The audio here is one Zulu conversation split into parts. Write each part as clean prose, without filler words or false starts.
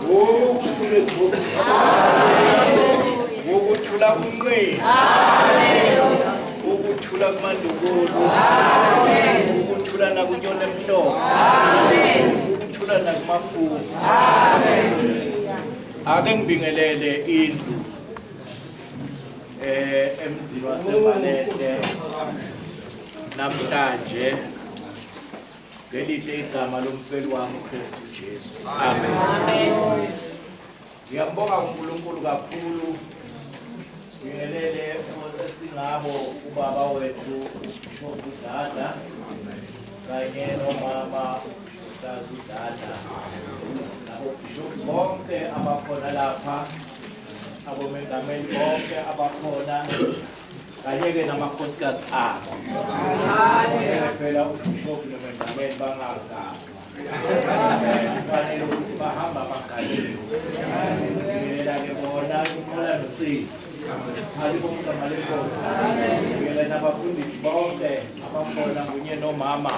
Ukuthula ezibokini. Ukuthula kunqini. Ukuthula kuMandukulu. Ukuthula nakunyoni emhlophe. Ukuthula nakuMaphuzu. Ake ngibingelele indlu emzini waseMbalenhle namhlanje ngelihle igama lomfeli wami uKristu Jesu. Amen. Ngiyambonga uNkulunkulu kakhulu. Ngingelele esingabo ubaba wethu uBishop uDada kanye nomama uSazi uDada nabo Bishop bonke abakhona lapha, abomengameli bonke abakhona kanye-ke namakhosikazi abo. Phela uBishop nomengameli bangaganga, kufanele ukuthi bahamba baganiwe. Ngiyela-ke bona inqola nosini alibonke igama lenkosi. Ngiyela nabafundisi bonke abakhona kunye nomama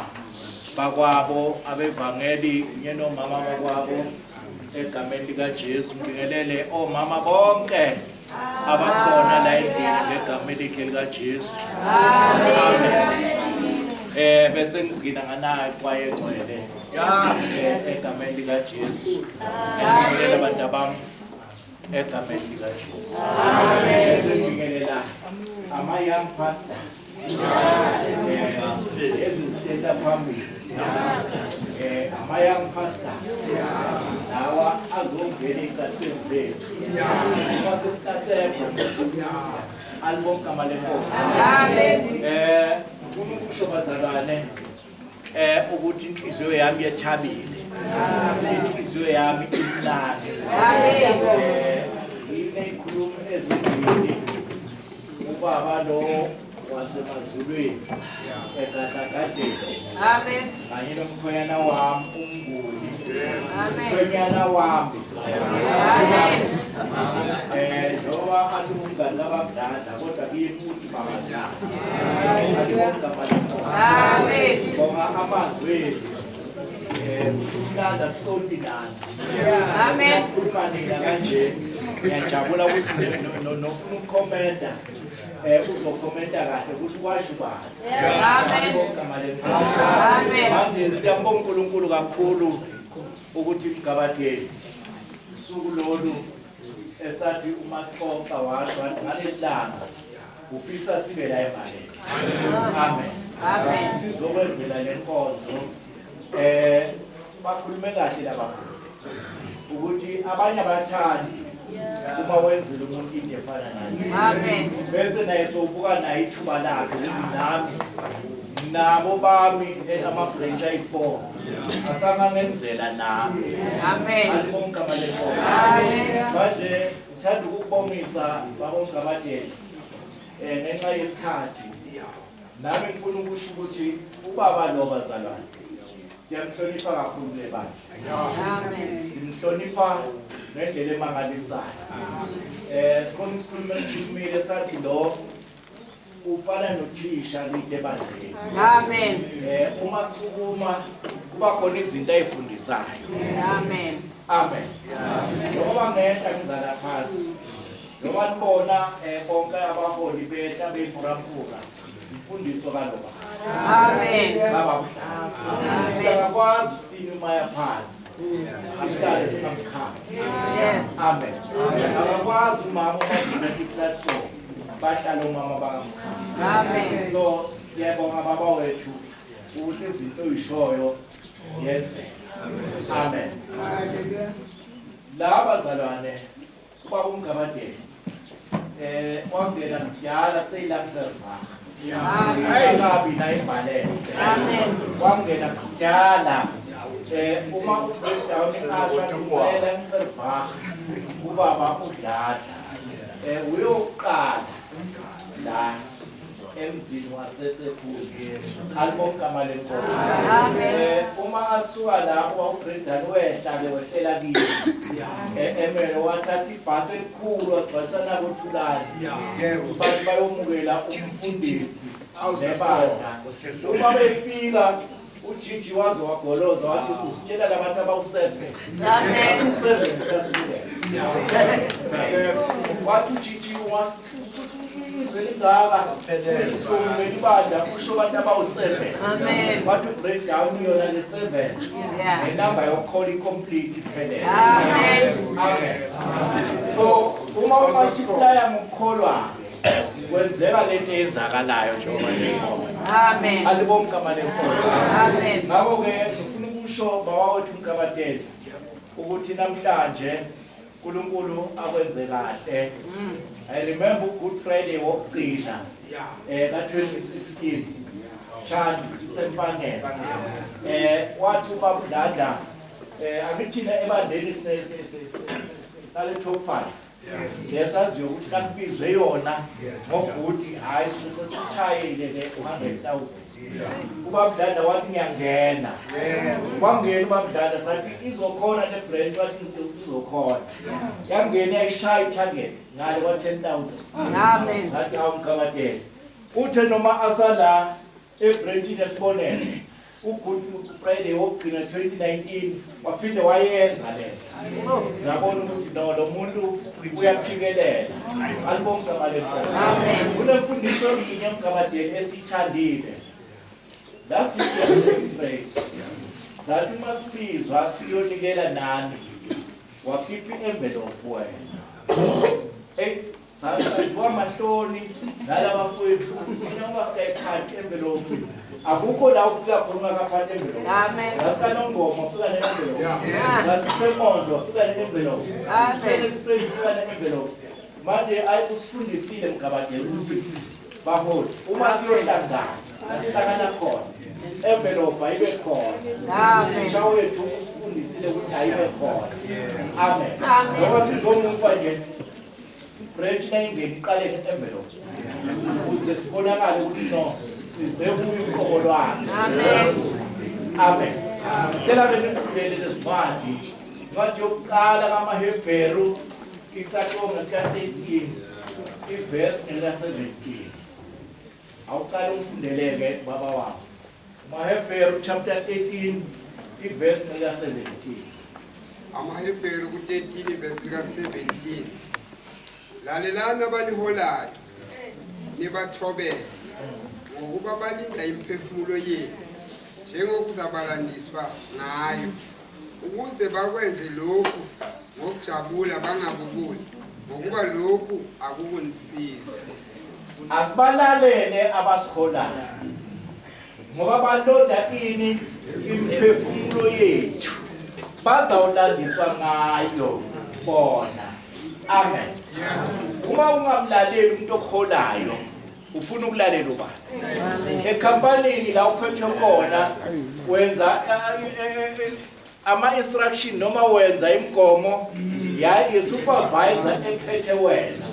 bakwabo abevangeli kunye nomama bakwabo egameni likaJesu. Ngibingelele omama bonke abakhona la endlini ngegama elihle likaJesu. Amen. Bese ngigcina nganayo kwaye ngcwele. Egameni likaJesu. Ngibingelela abantu bami egameni likaJesu. Amen. Bese ngibingelela ama young pastors. Eziteta phambili. Ama young pastors. Lawa azongena ey'cathulweni zethu. Uma sesikasekho. Alibonke igama lenkosi. Amen. Ngifuna ukusho bazalwane ukuthi inhliziyo yami yethabile. Inhliziyo yami imnandi. Nginezikhulumo ezimbili ubaba lo wasemazulwini eGadagadeni. Amen. Kanye nomkhwenyana wami uMnguni. Amen. Mkhwenyana wami. Amen. Njengoba athi umngani kababudadla kodwa kimi uthi bangazana. Alibonke igama lenkosi. Amen. Bonga amazwi ethu. Umhlanda sontinana. Amen. Khuluma nina kanje. Ngiyajabula ukuthi nofuna ukukhomenta uzokhomenta kahle ukuthi washo ubani. Amen. Alibonke igama lenkosi. Amen. Manje siyambonga uNkulunkulu kakhulu ukuthi Mgabadeli usuku lolu esathi uma sixoxa washo wathi ngaleli langa ufisa sibe la emalini. Amen. Amen. Sizokwenzela le nkonzo bakhulume kahle laba ukuthi abanye abathandi uma wenzela umuntu into efana naye. Amen. Bese naye sowubuka naye ithuba lakhe ukuthi nami nabo bami ama-branch ayi-4 asangangenzela nami. Amen. Alibonke igama lenkosi. Amen. Manje ngithanda ukukubongisa baba uMgabadeli ngenxa yesikhathi. Nami ngifuna ukusho ukuthi ubaba lo bazalwane siyamhlonipha kakhulu le bandla. Amen. Simhlonipha ngendlela emangalisayo. Sikhona isikhulumo esikhulumile sathi lo ufana nothisha kithi ebandleni. Amen. Uma sukuma kuba khona izinto ayifundisayo. Amen. Amen. Njengoba ngehla ngizala phansi. Njengoba nibona bonke abaholi behla beyimpuramphura. Imfundiso kaloba. Amen. Baba kuhlaza. Akakwazi usini uma yaphansi. Sihlale singamkhali. Yes. Amen. Akakwazi umama uma i-platform. Bahlale omama bangamkhali. Amen. So siyabonga baba wethu ukuthi izinto oyishoyo ziyenzeka. Amen. La bazalwane ubaba uMgabadeli wangena kudala kuseyiLangverwacht. Amen. Akabi la imbalele. Amen. Wangena kudala uma uBreakdown asha ucela eMverwacht ubaba uDladla uyoqala la emzini waseSekhulu. Alibonke igama lenkosi. Amen. Uma asuka lapho uBrendan wehla ke wehlela kimi. Emele wathatha ibhasi elikhulu wagcwalisa naboThulani. Abantu bayomukela umfundisi nebandla. Uma befika uGG waze wagoloza wathi usitshela labantu abawu-7. Amen. 7 wathi uGG izwe lingaka isungule ibandla usho abantu abawu-7. Amen. Wathi u-break down yona le 7 nenamba yokukhola i-complete iphelele. Amen. Amen. So uma umultiplya ngokukholwa kwenzeka lento eyenzakalayo njengoba niyibona. Amen. Alibonke igama lenkosi. Amen. Ngakho-ke ngifuna ukusho baba wethu Mgabadeli ukuthi namhlanje uNkulunkulu akwenze kahle. I remember Good Friday wokugcina ka-2016 Shandi siseMpangeni. Wathi ubaba uDladla angithina ebandleni sinale top 5. Lesaziyo ukuthi kakubizwe yona ngobhuti hayi suke sesishayile ke 100,000. Ubaba uDladla wathi ngiyangena. Kwangena ubaba uDladla sathi izokhona le branch, wathi izokhona. Yangena yayishaya i-target ngale kwa 10,000. Amen. Sathi awu Mgabadeli. Uthe noma asala ebranchini esibonele uGood Friday wokugcina 2019 waphinde wayenza lento. Ngabona ukuthi no lo muntu uyaphikelela. Alibonke igama lenkosi. Amen. Kunemfundiso yinye Mgabadeli esiyithandile. Last week we prayed. Sathi uma sibizwa siyonikela nani. Wakhipha i-envelope wena. Hey, sasadliwa amahloni nalaba mfowethu thina uma siyayiphatha i-envelope. Akukho la ufika khona ungakaphathi envelope. Amen. Sasanongoma ufika ne-envelope. Sasisemondo ufika ne-envelope. Amen. Sise-Express ufika ne-envelope. Manje ayi usifundisile Mgabadeli ukuthi baholi uma siyohlangana lasihlangana khona envelope ayibe khona. Amen. Uthisha wethu usifundisile ukuthi ayibe khona. Amen. Amen. Ngoba sizomupha nje branch nayingena iqale nge-envelope ukuze sibonakale ukuthi no size kuyo uqobo lwakhe. Amen. Amen. Cela ke nifundele lesincwadi. Incwadi yokuqala kaMahebheru isahluko sika-13 ivesi ngelika-17. Awuqale ungifundeleke baba wami. MaHebheru chapter 13 ivesi ngelika-17. AmaHebheru ku-13 verse lika-17. Lalelani abaniholayo nibathobele, ngokuba balinda imiphefumulo yenu njengokuzabalandiswa ngayo, ukuze bakwenze lokhu ngokujabula bangabubuli, ngokuba lokhu akukunisiza. Asibalalele abasikholayo ngoba baloda ini imiphefumulo yethu, bazawulandiswa ngayo bona. Amen. Uma ungamlaleli umuntu okuholayo ufuna ukulalela ubani? Ekhampanini la uphethe khona wenza ama-instruction noma wenza imigomo yayi supervisor ephethe wena,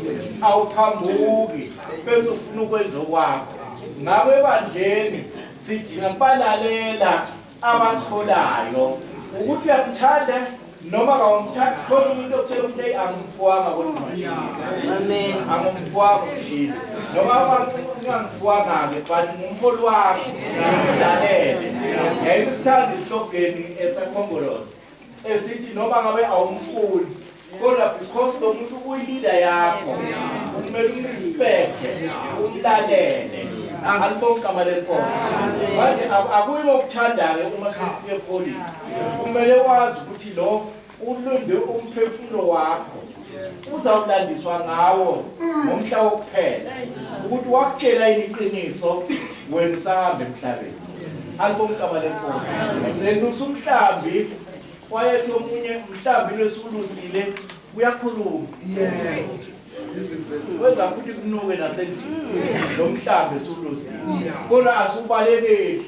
awuphambuki bese ufuna ukwenza okwakho. Ngakho ebandleni sidinga ukubalalela abasiholayo ukuthi uyamthanda noma kawumthandi. Khona umuntu okutshela ukuthi hey angimfuwanga kodwa Amen. angimfuwanga umshini noma ungangimfuwanga-ke but ngumholi wakho, ngilalele. Yayisithanda islogan esakhongolose esithi noma ngabe awumfuni kodwa because lo muntu uyi-leader yakho kumele umrespecte umlalele. Alibonke igama lenkosi. Manje akuyi ngokuthanda-ke uma sesifike epolini kumele wazi ukuthi lo ulunde umphefumulo wakho uzawulandiswa ngawo ngomhla wokuphela ukuthi wakutshela yini iqiniso wena usahamba emhlabeni. Alibonke igama lenkosi. Selusa umhlambi, wayethi omunye umhlambi lwesulusile uyakhuluma wenza futhi kunuke nasendlini lo mhlambi esulusile, kodwa asubalekeli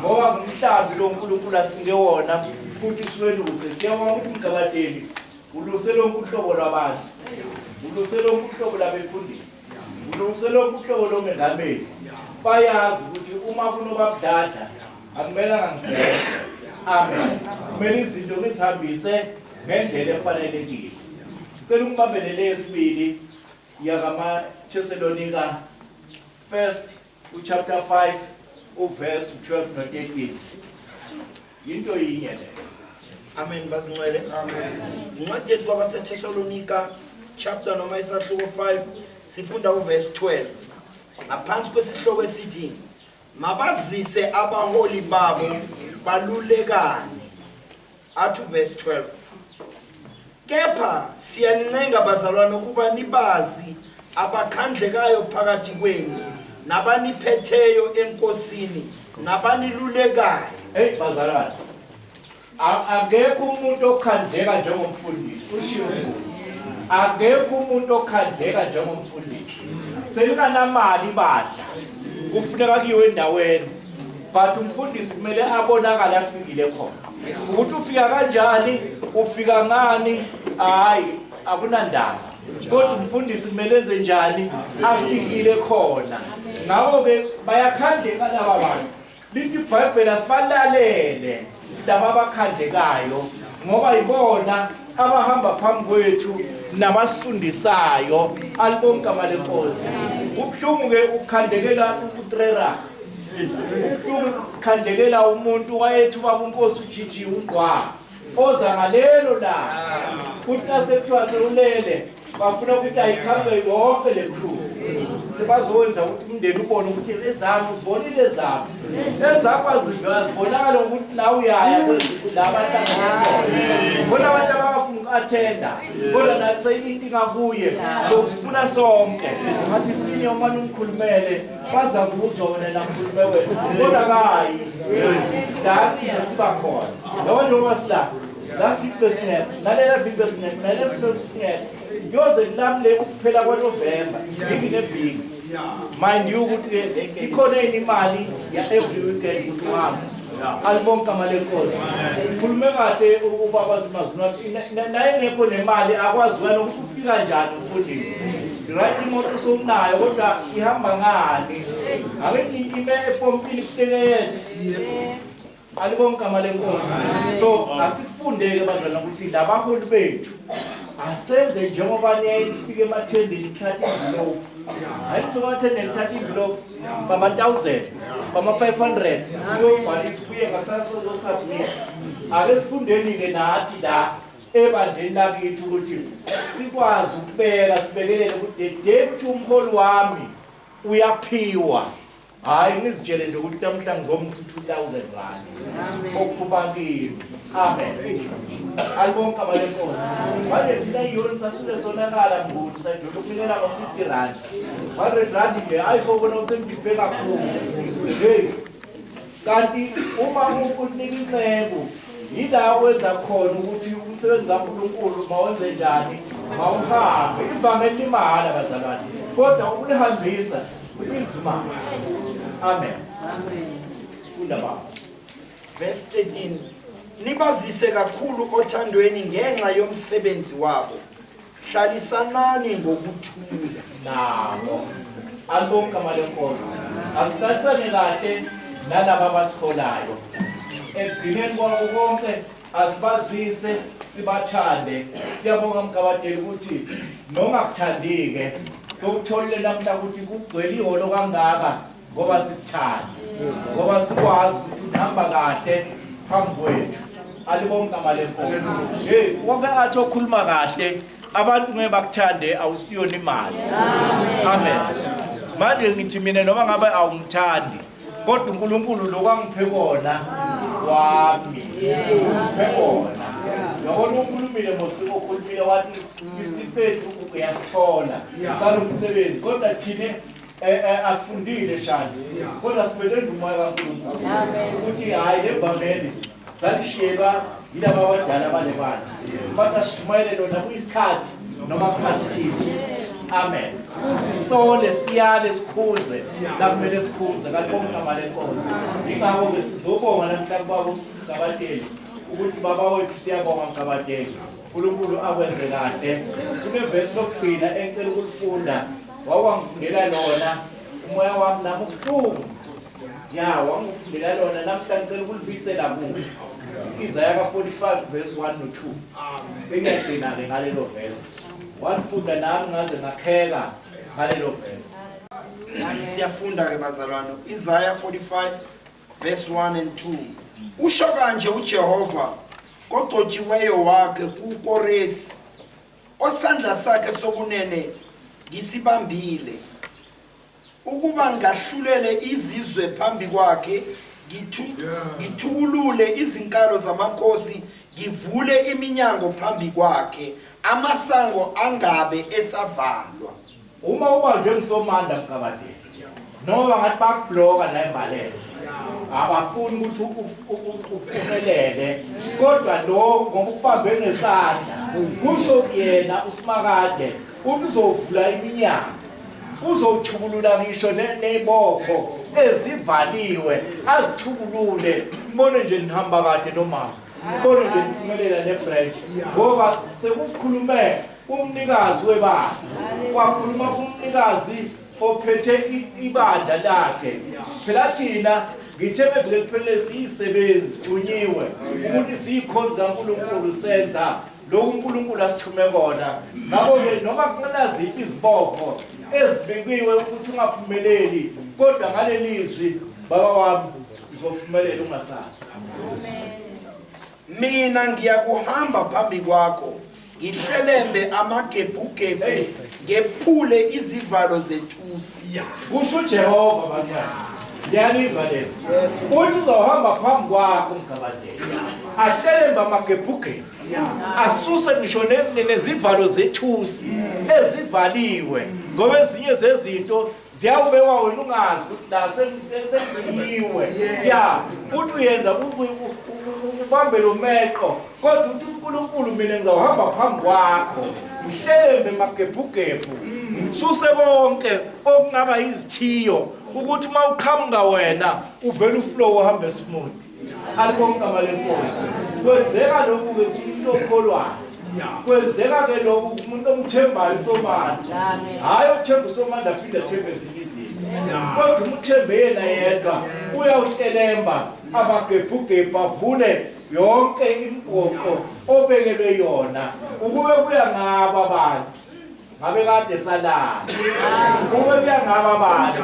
ngoba ngumhlambi lo uNkulunkulu asinike wona futhi siweluse. Siyabonga ukuthi uMgabadeli uluse lonke uhlobo lwabantu, uluse lonke uhlobo lwabefundisi, uluse lonke uhlobo lomengameli. Bayazi ukuthi uma kunobabudladla akumelanga ngibheke. Amen. Kumele izinto ngizihambise ngendlela efanelekile. Cela ukubambelele yesibili yakama-Thessalonika first uchapter 5 uverse 12 no 13. Yinto yinye leyo. Amen bazingcwele. Amen. Incwadi yethu kwabaseThesalonika chapter noma isahluko 5 sifunda uverse 12. Ngaphansi kwesihloko esithi mabazise abaholi babo balulekane. Athi uverse 12. Kepha siyanincenga bazalwane ukuba nibazi abakhandlekayo phakathi kwenu nabaniphetheyo enkosini nabanilulekayo. Hey bazalwane. Akekho umuntu okhandleka njengomfundisi. Ushiwo. Akekho umuntu okhandleka njengomfundisi. Selinganamali ibandla. Kufuneka kuyiwe endaweni. But umfundisi kumele abonakale afikile khona. Ukuthi ufika kanjani, ufika ngani, hayi akunandaba. Kodwa umfundisi kumele enze njani afikile khona. Ngakho-ke bayakhandleka laba bantu. Lithi iBhayibheli asibalalele laba abakhandlekayo ngoba yibona abahamba phambi kwethu nabasifundisayo alibonke igama lenkosi. Kubuhlungu-ke ukukhandlekela utrera. Kubuhlungu ukukhandlekela umuntu wayethi ubaba unkosi uJiji ungqwa oza ngalelo langa kuthi nasekuthiwa sewulele bafuna ukuthi ayikhambe yonke le crew sebazowenza ukuthi umndeni ubone ukuthi ezami uzibonile ezami ezakho azibonakala ngokuthi la uyaya la abahlangana khona abantu abangafuni uku-athenda kodwa nathi seyinkinga kuye so sifuna sonke ngathi sinye umane umkhulumele baza kuzwa wena nakhulume wena kodwa kayi la thina siba khona yabo njengoba sila last week besingekho nalela viki besingekho nalela viki besingekho kuyoze kulamule ukuphela kwaNovemba viki neviki mind you ukuthi-ke ikhona yini imali ya-every weekend ukuthi uhambe alibonke igama lenkosi khulume kahle ubaba simazulu naye ngekho nemali akwazi wena ukuthi ufika njani umfundisi right imoto usowunayo kodwa ihamba ngani ake ime epompini kutekethe alibonke igama lenkosi so asikufundeke bazalwane ukuthi labaholi bethu asenze njengoba niyayifika emathendeni ithatha envelope ayifika emathendeni ithatha envelope bama-1000 bama-500 uyobhalisa ubuye ngasasozosubmit ake sifundeni-ke nathi la ebandleni lakithi ukuthi sikwazi ukubeka sibekelele ukuthi the day ukuthi umholi wami uyaphiwa Hayi ngizitshele nje ukuthi namhla ngizomnika 2000 rand. Okuphuma kimi. Amen. Alibonke igama lenkosi. Manje thina iyona sasuke sonakala mnguni sajula ukunikela ngo 50 rand. 100 rand nje ayisobona ukuthi ngibheka kakhulu. Hey. Kanti uma ukunika inceku yila wenza khona ukuthi umsebenzi kaNkulunkulu mawenze njani mawuhambe ivangeli limahhala bazalwane kodwa ukulihambisa Izima. Amen. Amen. Funda baba. Verse 13 Nibazise kakhulu othandweni ngenxa yomsebenzi wabo. Hlalisanani ngokuthula. Nabo. Alibonke igama lenkosi. Asihlalisane kahle nalaba abasiholayo. Ekugcineni kwako konke asibazise sibathande. Siyabonga Mgabadeli ukuthi nongakuthandike sokutholile namhla ukuthi kugcwele ihholo kangaka ngoba sikuthanda ngoba sikwazi ukuthi uhamba kahle phambi kwethu alibonke igama lenkosi hey wonke athi okhuluma kahle abantu ngeke bakuthande awusiyona imali amen manje ngithi mina noma ngabe awungithandi kodwa uNkulunkulu lokwangiphe kona wami ungiphe kona yabona ukhulumile Mose okhulumile wathi isiphethu uyasithola salo msebenzi kodwa thina eh, eh, asifundile shani kodwa sibele nje umoya kaNkulunkulu ukuthi hayi levangeli salishiyelwa yilaba abadala balebandla kodwa sishumayele lona kuyisikhathi noma kungasiso amen sisole siyale sikhuze la kumele sikhuze kanti konke igama lenkosi yingakho-ke sizobonga namhla kubaba uMgabadeli ukuthi baba wethu siyabonga Mgabadeli uNkulunkulu akwenze kahle kunevesi lokugcina engicela ukulifunda wawangifundela lona umoya wami nami ubuhlungu ya wangifundela lona namhla ngicela ukulibuyisela kuwe Isaya ka-45 verse 1 no 2 sengiyagcina-ke ngalelo verse walifunda nami ngaze ngakheka ngalelo verse Siyafunda ke bazalwane. Isaiah 45 verse 1 and 2. Usho kanje uJehova kogcotshiweyo wakhe kuKoresi, osandla sakhe sokunene ngisibambile, ukuba ngahlulele izizwe phambi kwakhe, ngithukulule izinkalo zamakhosi, ngivule iminyango phambi kwakhe, amasango angabe esavalwa. Uma ubanjwe nguSomandla Mgabadeli, noma ngathi bakubloka la embaleni, abafuni ukuthi uphumelele, kodwa lo ngoba ukubambe ngesandla, kusho kuyena uSimakade uthi uzovula iminyango, uzothukulula ngisho nezibopho ezivaliwe, azithukulule. Mbone nje nihamba kahle nomama, mbone nje niphumelela nebranch, ngoba sekukhulume umnikazi webandla, wakhuluma umnikazi ophethe ibandla lakhe. Phela thina ngithe bevele kuphelele siyisebenzi, sithunyiwe ukuthi siyikhonzi kaNkulunkulu, senza lokhu uNkulunkulu asithume kona. Ngakho-ke noma kungenaziphi izibopho ezibekiwe ukuthi ungaphumeleli, kodwa ngaleli zwi baba wami uzophumelela ungasabi. Mina ngiyakuhamba phambi kwakho, ngihlelembe amagebhugebhu, ngephule izivalo zethusi. Kusho uJehova bantwana, ngiyalizwa lezo. Uthi uzohamba phambi kwakho Mgabadeli, ahlelembe amagebhugebhu, asuse ngisho nezivalo zethusi ezivaliwe, ngoba ezinye zezinto ziyawubekwa wena ungazi ukuthi la sengithiyiwe. Ya, uthi uyenza ubambe lo meqo, kodwa uthi uNkulunkulu mina ngizawuhamba phambi kwakho, ngihlelembe magebhugebhu, ngisuse konke okungaba izithiyo, ukuthi uma uqhamuka wena uvele uflow uhambe smooth. Alibonke igama lenkosi. Kwenzeka lokhu-ke kumuntu okholwayo, kwenzeka-ke lokhu kumuntu omthembayo uSomandla. Hhayi ukuthemba uSomandla aphinde athembe ezinye izinto, kodwa uma uthembe yena yedwa uyawuhlelemba amagebhugebhu, avule yonke imigoqo obekelwe yona. Ukube kuya ngabo abantu ngabe kade salala, ukube kuya ngabo abantu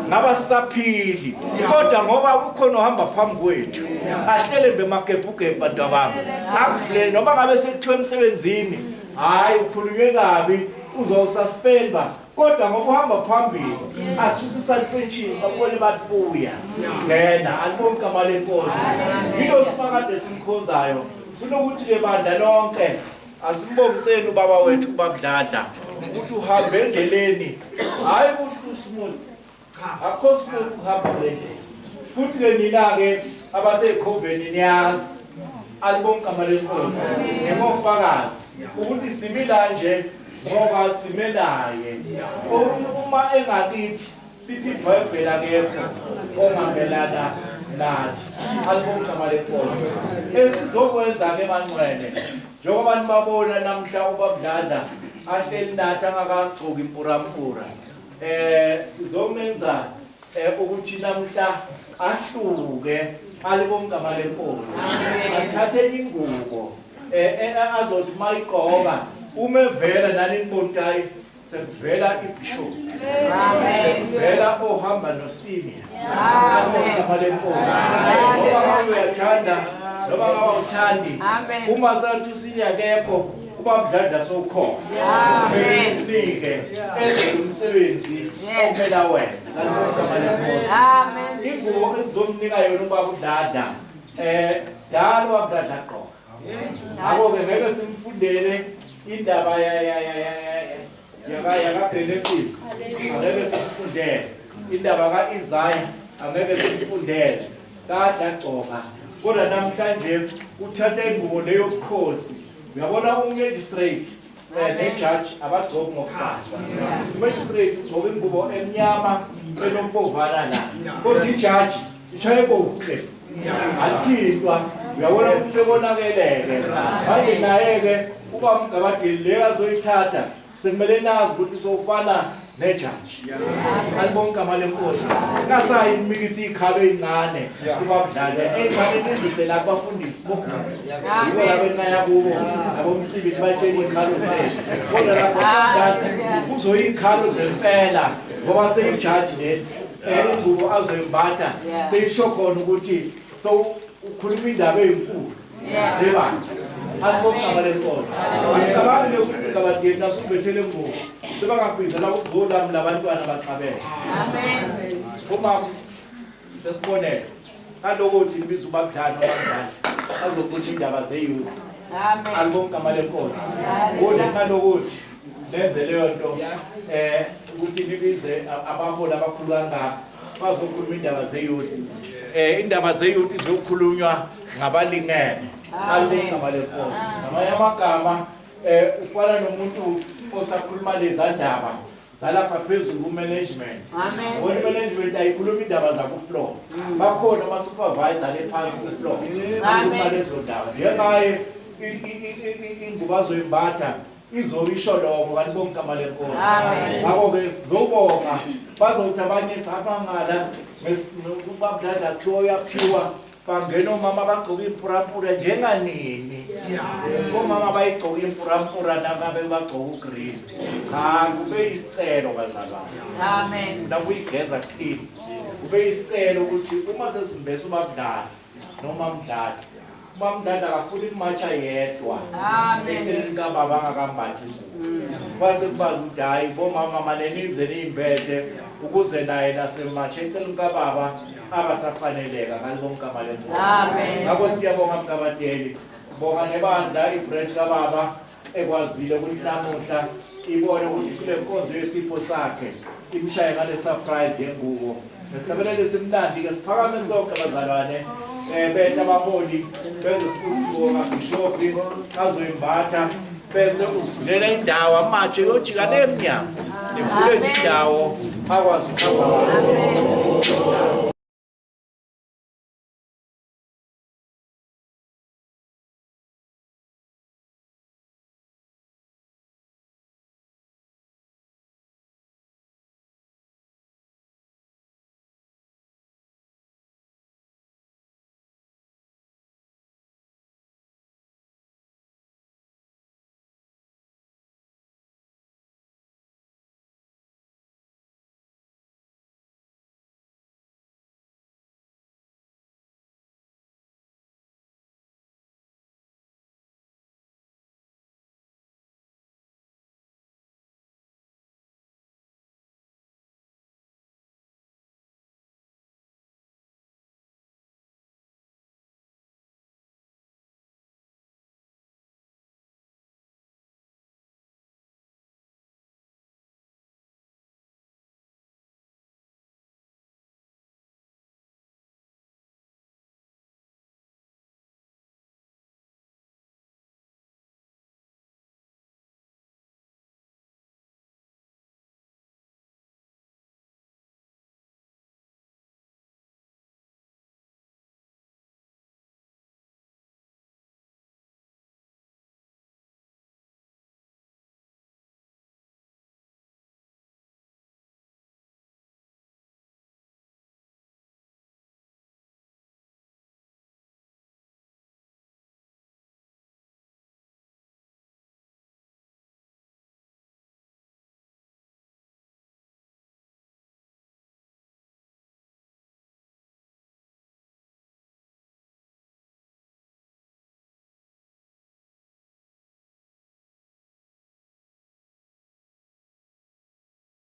ngaba sisaphili, kodwa ngoba kukhona ohamba phambi kwethu ahlelembe magebhugebhu, bantu abami akuvulele. Noma ngabe sekuthiwa emsebenzini hhayi ukhulunywe kabi, uzowususpendwa, kodwa ngoba uhamba phambili asuse isuspension, babone bathi buya ngena. Alibonke igama lenkosi. Yilo Simakade simkhonzayo. Kunokuthi-ke bandla lonke asimbongiseni ubaba wethu uBabdladla ukuthi uhambe endleleni, hhayi ukuthi usmooth, akukho smooth ukuhamba kule ndlela. Futhi-ke nina-ke abasey'khoveni niyazi, alibonke igama lenkosi, ningofakazi ukuthi simi la nje ngoba sime naye. Uma engakithi, lithi iBhayibheli akekho ongamelana nathi. Alibonke igama lenkosi. Esizokwenza-ke bangcwele, njengoba nibabona namhla uBabdladla ahleli nathi angakagcoki impurampura, sizomenza ukuthi namhla ahluke. Alibonke igama lenkosi. Athathe ingubo azothi mayigqoka uma evela nani nibona ukuthi hayi sekuvela ibishop, sekuvela ohamba nosenior. Alibonke igama lenkosi. Ngoba ngabe uyathanda noma ngabe awuthandi, uma sathi usenior akekho, uBabdladla sowukhona, nike enze umsebenzi okumele awenze. Alibonke igama lenkosi. Ingubo ezomnika yona ubaba uDladla, dala uBabdladla gqoka. Ngakho-ke ngeke simfundele indaba yakaGenesis, angeke simfundele indaba ka-Isaya, angeke simfundele, kade agcoka. Kodwa namhlanje uthatha ingubo leyo bukhosi. Uyabona umagistrate nejaji abagcoki ngokufana. Umagistrate ugcoka ingubo emnyama enokubovana la, kodwa ijaji ishaye bovu hle, alithintwa. Uyabona ukuthi sebonakeleke manje. Naye-ke uba Mgabadeli leyo azoyithatha, sekumele nazi ukuthi sowufana nejaji. Alibonke igama lenkosi. Ngasayi nimikisa iy'khalo ey'ncane kubabudlala ey'ncane, nizise la kubafundisi bo, yiko labo enaya kubo nabomsibi, nibatshele iy'khalo zenu. Kodwa lapho uzoyiy'khalo zempela ngoba seyijaji lethi, ingubo azoyimbatha seyisho khona ukuthi so Ukhuluma indaba eyinkulu zebandla. Asibonga lenkosi. Angicabangi ukuthi ngabadiyeni nasubethele ngubo. Sebangabizela ukuzolami labantwana baxabene. Amen. Uma lesibonelo kalokuthi nibiza ubabudlali nobabudlali azokhuluma indaba zeyouth. Amen. Alibonga igama lenkosi. Kule kalokuthi lenze leyo nto ukuthi nibize abaholi abakhulu kangaka bazokhuluma indaba zeyouth. Indaba zeyouth izokhulunywa ngabalingene. Alibonga igama lenkosi. Ngamanye amagama ufana nomuntu osakhuluma leza ndaba zalapha phezulu ku-management. Amen. Wona i-management ayikhuluma indaba zakufloor. Bakhona ama-supervisor le phansi kufloor. Akhuluma lezo ndaba. Njengaye ingubo azoyimbatha izoyisho lokho kanti bonke igama lenkosi. Amen. Ngakho-ke sizobonga bazothi abanye samangala ubabudladla kuthiwa uyaphiwa bangena omama bagqoke impurampura njenganini. Omama bayigqoka impurampura nangabe bagqoka ugreen. Cha, kube isicelo bazalwane. Amen. Nakuyigeza clean. Kube isicelo ukuthi uma sesimbesa ubabudlali noma mdlali, ubabudlali akafuni ukumatsha yedwa. Amen. Eceleni kababa angakambathi ingubo. Kwase kubazi ukuthi hhayi bomama mane nize niyimbethe ukuze naye nasematsha eceleni kababa abasafaneleka ngalibonga igama lenkosi. Amen. Ngakho siyabonga Mgabadeli. Bonga nebandla ibranch kababa ekwazile ukuthi namuhla ibone ukuthi kule nkonzo yesipho sakhe imshaye ngale surprise yengubo. Nesihlabelelo simnandi ke siphakame sonke bazalwane. Behla abaholi benze sibusiso kaBishop azoyimbatha bese usivulela indawo amatshe yojika lemnyango. Nivule indawo akwazi ukuhamba.